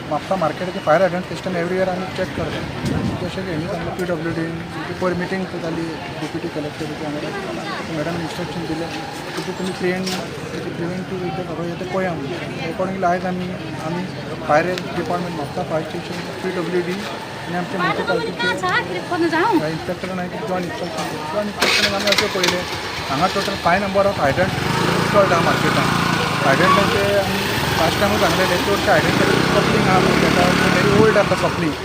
म्हापसा मार्केटाचे fire hydrant system every year आमी check करता. जशें की हेणी सांगलें, पीडब्ल्यूडीन पयर मिटींग जाली डेप्युटी कलेक्टर वांगडा. मॅडम इन्स्ट्रक्शन दिलें की तुमी प्रिवेंटीव सगळें तें पळया म्हणून. एकॉर्डिंगली आयज आमी fire department, Mapusa fire station, PWD आनी आमचे म्युनिसिपालिटीचे इन्स्पेक्टरान जॉईंट इन्स्पेक्शन. जॉईंट इन्स्पेक्शनान आमी अशें पळयलें, हांगा total five number of hydrant installed आहा मार्केटान. हायड्रंटाचे आमी लास्ट टायमूच सांगलेलें, चडशे हायड्रंटाचे कपलिंग आहा पळय, ताका व्हेरी ओल्ड आसा कपलिंग.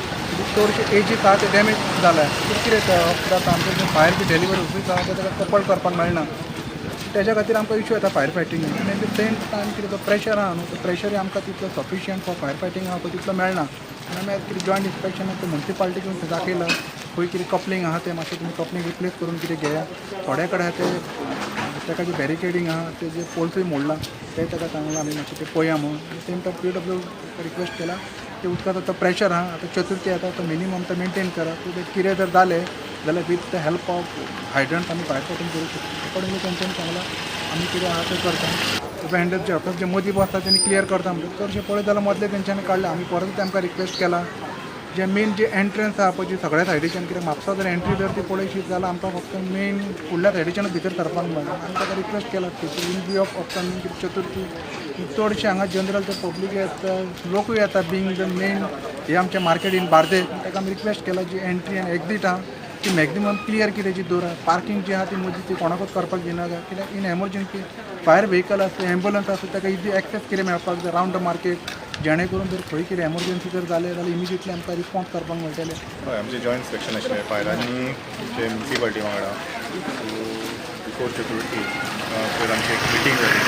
चडशे एजीक आहा, ते डॅमेज जाला. कितें जाता, आमचें फायर जी डिलिवरी ऑफीस आहा, ते ताका कपल करपाक मेळना. तेज्या खातीर आमकां इशू येता फायर फायटींग. आनी एट the same time कितें तो प्रेशर आहा न्हू, तो प्रेशरूय आमकां तितलो सफिशियंट फॉर फायर फायटींग आहा पळय, तितलो मेळना. आनी आमी आयज कितें जॉयंट इन्स्पेक्शनाक ते मुन्सिपालिटीक दाखयलां, खंय कितें कपलिंग आहा, तें मातशें तुमी कपलिंग रिप्लेस करून कितें घेया. थोड्या कडेन आहा ते ताका जे बॅरिकेडींग आहा, ते जे पोल्सूय मोडला, ते ताका सांगलां आमी मातशें ते पळया म्हणून. Same time PW request केला ते उदकाचो तो प्रेशर आहा, आतां चतुर्थी येता, तो मिनिमम तो मेंटेन करा. सो कितें जर जालें जाल्यार with the help of hydrant आमी फायर फायटींग करूं शकता. अकॉर्डिंगली तेंच्यांनी सांगलां, आमी कितें आहा तें करता. वेंडर जे आतां जे मदीं बसता, तेणी क्लियर करता म्हणटा. चडशें पळयत जाल्यार मदले तेंच्यांनी काडले. आमी परत तेमकां रिक्वेस्ट केला, जे मेन जे एंट्रन्स आहा पळय, जी सगळ्या सायडीच्यान, कित्याक म्हापसा जर एंट्री जर ती पळयशी जाल्यार आमकां फक्त मेन फुडल्या सायडीच्यानूच भितर सरपाक मेळटा. आमी ताका रिक्वेस्ट केला की in view of upcoming Chaturthi, चडशे हांगा जनरल ते पब्लीक येता, लोकूय येता, बींग the main हे आमचें मार्केट इन बार्देस, ताका आमी रिक्वेस्ट केला, जी एंट्री आनी एक्झीट आहा ती मॅक्झिमम क्लियर कितें जी दवरा. पार्किंग जी आहा ती मदीं ती कोणाकूच करपाक दिनाका, कित्याक इन एमर्जन्सी फायर व्हेकल आसूं, एम्बुलन्स आसूं, ताका इजी एक्सेस कितें मेळपाक जाय रावंड the market, जेणे करून जर खंय कितें एमर्जन्सी जर जालें जाल्यार इमिजिएटली आमकां रिस्पॉन्स करपाक मेळटलें. हय, आमचें जॉयंट इन्स्पेक्शन आशिल्लें फायर आनी आमचे म्युनिसिपालिटी वांगडा. सो बिफोर चतुर्थी पयर आमची एक मिटींग जाली.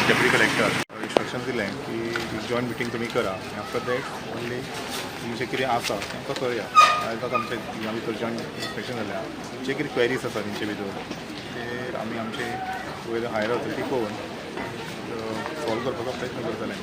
डेप्युटी कलेक्टर इन्स्ट्रक्शन दिलें की जॉयंट मिटींग तुमी करा आनी आफ्टर that only तुमचें कितें आसा तें आमकां कळया. आयज आतां आमच्या टिमा भितर जॉयंट इन्स्पेक्शन जाल्या. जे कितें क्वेरीज आसा तेंचे भितर, ते आमी आमचे वयर हायर ऑथॉरिटी पळोवन सॉल्व करपाचो प्रयत्न करतले.